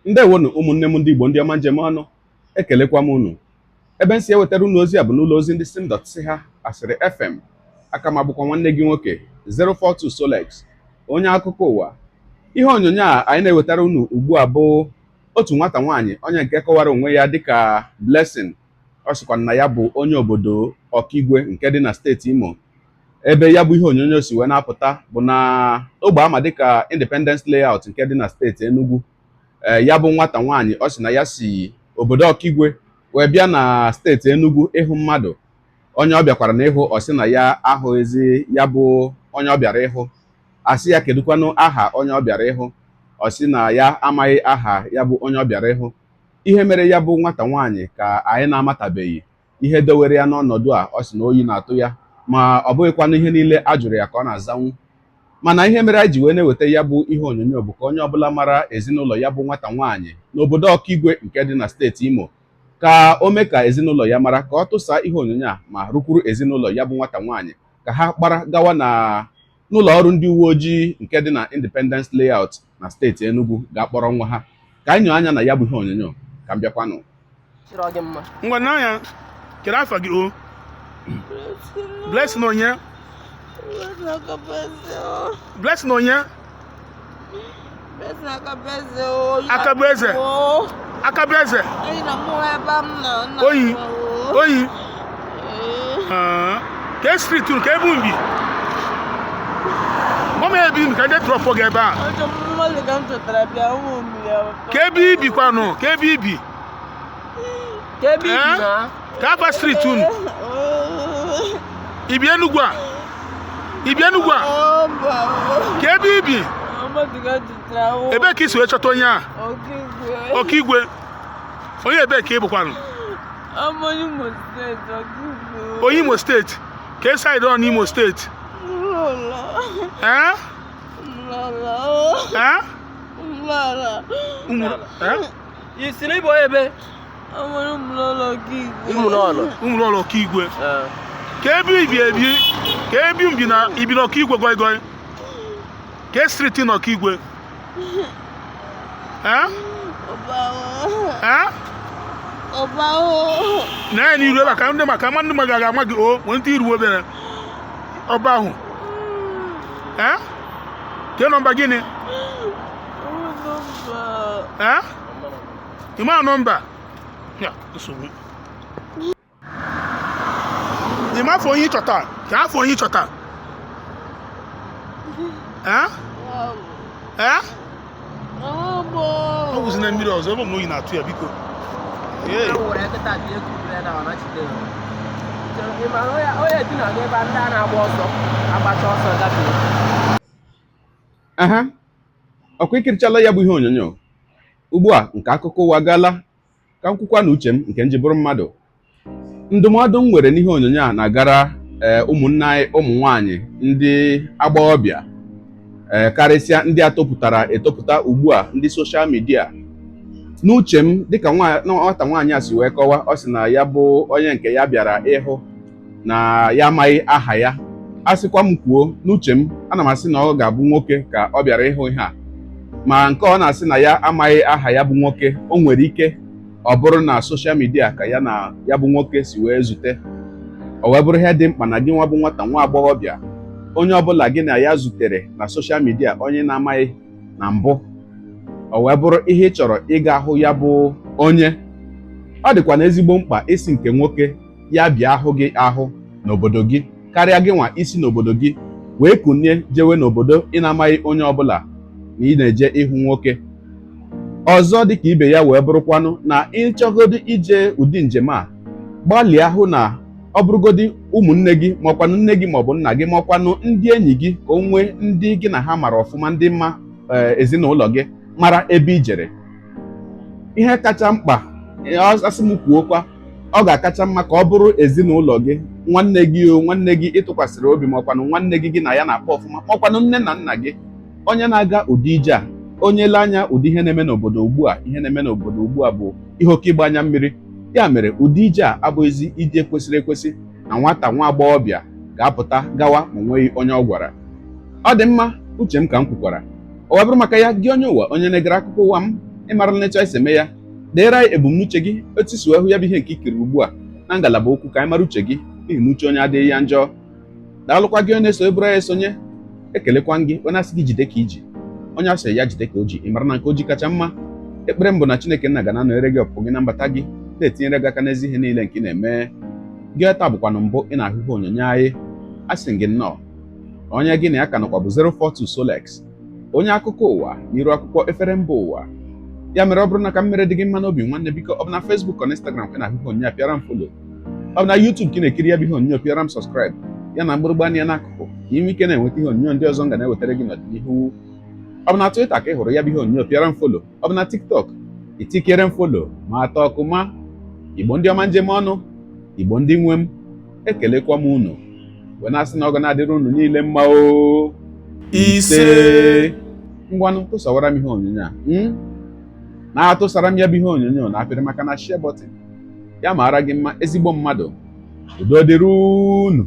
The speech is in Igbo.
Ndewonu ụmụnne m ndị Igbo, ndị ọma njem ọnụ, ekelekwa m unu. Ebe m si ewetara unu ozi a bụ n'ụlọ ozi ndị sim dot si ha Asịrị FM. Aka m abụkwa nwanne gị nwoke 042 Solex, onye akụkọ ụwa. Ihe onyonyo a anyị na-ewetara unu ugbu a bụ otu nwata nwaanyị, onye nke kọwara onwe ya dịka Blessing. Ọ sịkwa na ya bụ onye obodo Ọkigwe nke dị na steeti Imo. Ebe ya bụ ihe onyonyo si wee na-apụta bụ na ogbe ama dịka Independence Layout nke dị na steeti Enugu. Ee, ya bụ nwata nwaanyị, ọ sị na ya si obodo Ọkigwe wee bịa na steeti Enugu ịhụ mmadụ. Onye ọ bịakwara na ịhụ, ọ sị na ya ahụghịzi ya bụ onye ọ bịara ịhụ. Asị ya kedụkwanụ aha onye ọ bịara ịhụ, ọ sị na ya amaghị aha ya bụ onye ọ bịara ịhụ. Ihe mere ya bụ nwata nwaanyị ka anyị na-amatabeghị. Ihe dowere ya n'ọnọdụ a, ọ sị na oyi na-atụ ya, ma ọ bụghịkwanụ ihe niile a jụrụ ya ka ọ na-azanwu. Mana ihe mere anyị ji wee na-eweta ya bụ ihe onyonyo bụ ka onye ọbụla mara ezinụlọ ya bụ nwata nwaanyị n'obodo Ọkigwe nke dị na steeti Imo, ka o mee ka ezinụlọ ya mara, ka ọ tụsaa ihe onyonyo a ma rukwuru ezinụlọ ya bụ nwata nwaanyị, ka ha kpara gawa na n'ụlọ ọrụ ndị uwe ojii nke dị na Independence Layout na steeti Enugu gaa kpọrọ nwa ha. Ka anyị nyoo anya na ya bụ ihe onyonyo, ka m bịakwanụ. Ngwa n'anya, kedu afa gị o? Blessing onye? Blessing onye? Akabueze. Akabueze. Oyi. Oyi. Ka street unu, ka ebe unu bi? Mama ebe unu ka ndị drop gị ebe a. Ka ebe i bikwanụ, ka ebe i bi? Ka ebe i bi na? Ka afa street unu? I bi Enugu a? I bi Enugu a? Ka ebe i bi? Ebee ka i si wee chọta onye a? Ọkigwe. Onye ebee ka ị bụkwanụ? Onye Imo steeti. Ka side ọ n'Imo steeti? Ee? Ee? I si n'Igbo ebe? Ụmụlọlọ Ọkigwe. Ka ebe i bi ebi? Ka ebe i bi na i bi n'Ọkigwe goi goi? Ka street n'Ọkigwe? Ee? Ee? Na ya n'iru ebe a ka ndị maka ama ndị mmadụ ga-ama gị o nwee ndị iru obere ọba ahụ. Ee? Ke nọmba gịnị? Ee? Ị ma nọmba? Ya, nsogbu. Ị ma afa onye ị chọta? Ka afa onye ị chọta? Ee? Ee? Ọ wụzi na mmiri ọzọ ebe ọ bụ na oyi na-atụ ya biko. Ee. Aha, ọkwa i kirichala ya bụ ihe onyonyo ugbu a nke akụkọ ụwa gaala ka m kwukwa na uche m nke m ji bụrụ mmadụ. Ndụmọdụ m nwere n'ihe onyonyo a na-agara ee ụmụnne anyị ụmụ nwanyị ndị agbọghọbịa, ee karịsịa ndị a topụtara etopụta ugbu a, ndị social media. N'uche m, dịka nwata nwaanyị a si wee kọwa, ọ sị na ya bụ onye nke ya bịara ịhụ na ya amaghị aha ya. A sịkwa m kwuo n'uche m, ana m asị na ọ ga-abụ nwoke ka ọ bịara ịhụ ihe a, ma nke ọ na-asị na ya amaghị aha ya bụ nwoke, o nwere ike ọ bụrụ na social media ka ya na ya bụ nwoke si wee zute. O wee bụrụ ihe dị mkpa na gị nwa bụ nwata nwa agbọghọbịa, onye ọbụla gị na ya zutere na social media, onye na-amaghị na mbụ, o wee bụrụ ihe ị chọrọ ịga hụ ya bụ onye, ọ dịkwa na ezigbo mkpa isi nke nwoke ya bịa hụ gị ahụ n'obodo gị karịa gị nwa isi n'obodo gị wee kunie jewe n'obodo ị na-amaghị onye ọbụla na ị na-eje ịhụ nwoke ọzọ. Dịka ibe ya wee bụrụkwanụ na ị chọgodi ije ụdị njem a, gbalịa hụ na ọ bụrụgodi ụmụnne gị maọkwanụ nne gị maọbụ nna gị maọkwanụ ndị enyi gị, ka o nwee ndị gị na ha mara ọfụma, ndị ma ezinụlọ gị mara ebe i jere. Ihe kacha mkpa, asị m kwuokwa, ọ ga-akacha mma ka ọ bụrụ ezinụlọ gị, nwanne gị, o nwanne gị ị tụkwasịrị obi, maọkwanụ nwanne gị gị na ya na-akpa ọfụma, maọkwanụ nne na nna gị. Onye na-aga ụdị ije a, onye lee anya ụdị ihe na-eme n'obodo ugbu a, ihe na-eme n'obodo ugbu a bụ ihe oke ịgba anya mmiri. Ya mere ụdị ije a abụghịzi ije kwesịrị ekwesị na nwata nwa agbọghọbịa ga-apụta gawa ma o nweghị onye ọ gwara. Ọ dị mma, uche m ka m kwukwara. Ọ wee bụrụ maka ya, gị onye ụwa, onye na-egere akụkọ ụwa m, Ị mara na etu anyị si eme ya. Deere anyị ebumnuche gị, otu si wee hụ ya bụ ihe nke ikiri ugbu a, na ngalaba okwu, ka anyị mara uche gị, n'ihi na uche onye adịghị ya njọ. Daalụkwa gị onye na-eso eburu anyị esonye. Ekelekwa gị onye asị gị jide ka iji, onye asị ya jide ka o ji. Ị mara na nke o ji kacha mma. Ekpere m bụ na Chineke nna ga na-anọnyere gị ọpụpụ gị na mbata gị, na-etinyere gị aka n'ezi ihe niile nke ị na-eme. Gị taa bụkwanụ mbụ ị na-ahụ ihe onyonyo anyị, a sị gị nnọọ. Onye gị na ya ka nọkwa bụ 042 Solex, onye akụkọ ụwa n'iru akwụkwọ efere mba ụwa. Ya mere, ọ bụrụ na ka mmere dị gị mma n'obi, nwanne, biko, ọ bụ na Facebook ọ na Instagram ka ị na-ahụ ihe onyonyo a, pịara m follow. Ọ bụ na YouTube ka ị na-ekiri ya bụ ihe onyonyo, pịara m subscribe, ya na mgbịrịgba anya n'akụkụ, ka ị nwee ike na-enweta ihe onyonyo ndị ọzọ m ga na-ewetara gị n'ọdịnihu. Ọ bụ na Twitter ka ị hụrụ ya bụ ihe onyonyo, pịara m follow. Ọ bụ na TikTok, itikere m follow ma atọ ọkụ ma. Igbo ndị ọma, njem ọnụ, Igbo ndị nwe m, ekelekwa m unu wee na-asị na ọ ga na-adịrị unu niile mma o. Ise. Ngwanụ, tụsawara m ihe onyonyo a, Na-atụsara m ya bụ ihe onyonyo na apịrị maka na share button ya. Maara gị mma, ezigbo mmadụ. Udo dịrị unu.